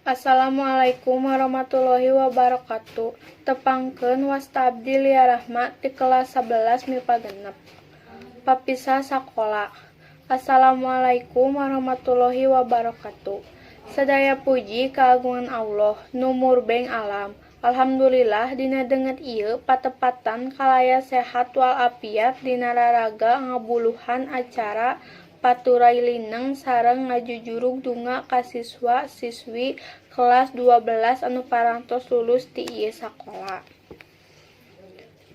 Assalamualaikum warahmatullahi wabarakatuh. Tepangkeun, wasta abdi Lia Rahma ti kelas 11 MIPA 6. Papisah sakola. Assalamualaikum warahmatullahi wabarakatuh. Sadaya puji kagungan Allah nu murbeng alam. Alhamdulillah, dina danget ieu patepatan kalaya sehat walafiat dina raraga ngabuluhan acara paturay lineng sareng ngajujurug dunga ka siswa siswi kelas 12 anu parantos lulus ti ieu sakola.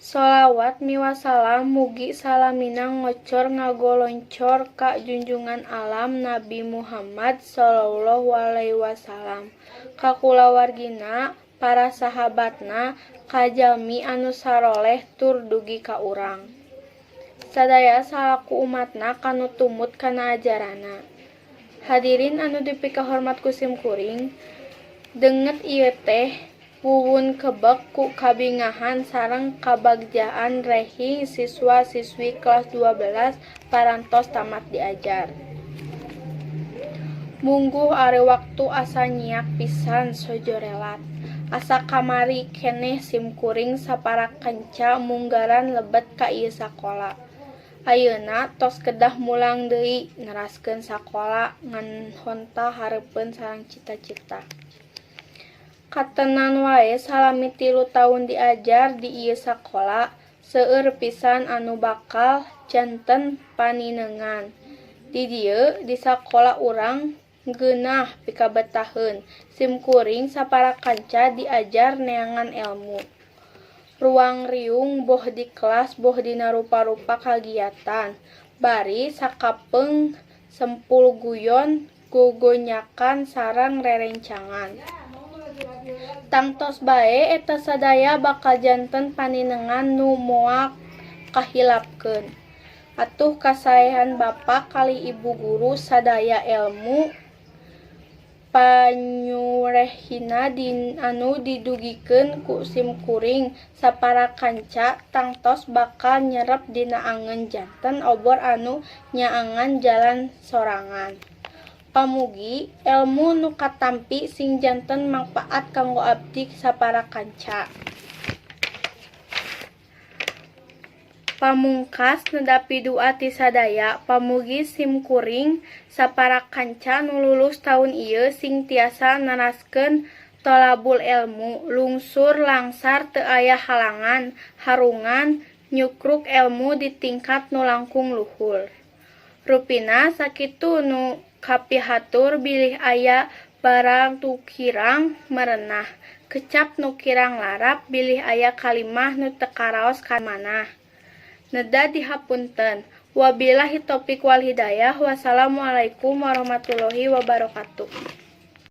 Sholawat miwah salam mugi salamina ngocor ngagoloncor ka junjungan alam Nabi Muhammad shallallahu alaihi wasallam, ka kulawargina, para sahabatna, ka jalmi anu saroleh tur dugi ka urang sadaya salaku umatna kanu tumut kana ajaranna. Hadirin anu dipikahormat ku simkuring, danget ieu teh wuwun kebek ku kabingahan sareng kabagjaan rehing siswa-siswi kelas 12 parantos tamat diajar. Mungguh ari waktu asa nyiak pisan sojorelat. Asa kamari keneh simkuring sapara kanca munggaran lebet ka ieu sakola. Ayeuna tos kedah mulang deui neraskeun sakola ngan honta hareupeun sareng cita-cita. Katenan wae salami 3 taun diajar di ieu sakola, seueur pisan anu bakal janten paninengan. Di dieu, di sakola urang ngeunah pikabetaheun, simkuring sapara kanca diajar neangan elmu. Ruang riung boh di kelas boh dina rupa-rupa kagiatan, bari sakapeung sempul guyon, gogonyakan sareng rerencangan. Tangtos bae eta sadaya bakal janten paninengan nu moal kahilapkeun. Atuh kasaean bapa kalih ibu guru, sadaya elmu panyurehina anu didugikeun ku simkuring sapara kanca tangtos bakal nyerep dina angeun janten obor anu nyaangan jalan sorangan. Pamugi elmu nu katampi sing janten mangpaat kanggo abdi sapara kanca. Pamungkas, nedapi dua ti sadaya, pamugi simkuring sapara kanca nu lulus taun ieu sing tiasa neraskeun tolabul elmu, lungsur langsar teu aya halangan harungan nyukruk elmu di tingkat nu langkung luhur. Rupina sakitu nu kapihatur, bilih aya barang nu kirang merenah, kecap nu kirang larap, bilih aya kalimah nu teu karaos manah. Neda dihapunten. Wabillahi taufik wal hidayah. Wassalamualaikum warahmatullahi wabarakatuh.